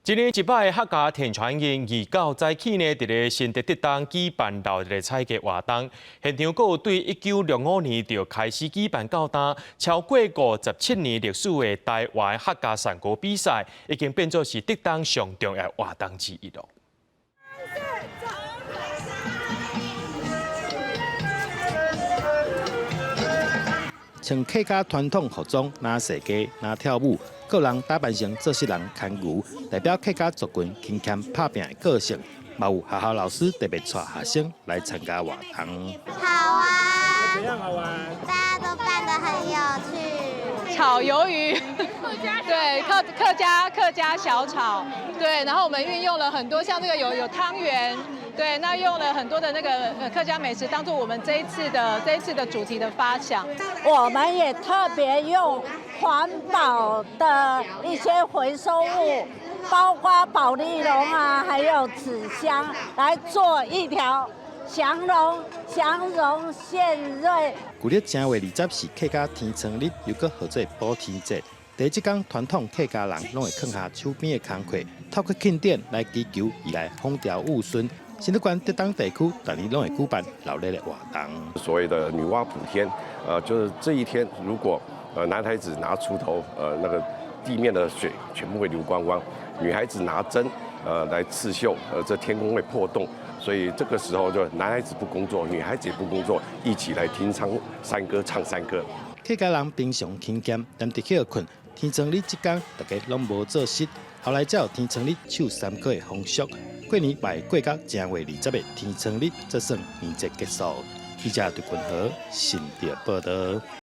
一年一擺客家天穿日二九早起呢，佇咧新竹竹東舉辦鬧熱的踩街活動，現場閣有對1965年就開始舉辦到今，超過57年歷史的台灣客家山歌比賽，已經變做是竹東上重要活動之一囉。穿客家傳統服裝，若踅街，若跳舞，個人打扮成做穡人牽牛，代表客家族群勤儉拍拚的個性。嘛有學校老師特別帶學生來參加活動。好啊，怎樣好玩？大家都扮得很有趣。炒魷魚，對，客家小炒，對，然後我們運用了很多像這個有湯圓。對，那用了很多的那個客家美食當做我們這一次的主題的發想。我們也特別用環保的一些回收物，包括保麗龍啊，還有紙箱，來做一條祥龍，祥榮獻瑞。舊曆正月二十是客家天倉日，又閣號做補天節。佇這工傳統客家人攏會放下手邊的工課，透過慶典來祈求未來風調雨順。新竹縣竹東地區，逐年攏會舉辦鬧熱的活動。所謂的女媧補天，就是這一天，如果男孩子拿鋤頭，那個地面的水全部會流光光；女孩子拿針，來刺繡，這天空會破洞。所以這個時候就男孩子不工作，女孩子也不工作，一起來聽唱山歌，唱山歌。客家人平常勤儉，踮佇歇睏，天倉日這工，大家攏無做穡。後來才有天倉日唱山歌的風俗。過年嘛會過到正月二十的天倉日，才算年節結束。記者陳君和新竹報導。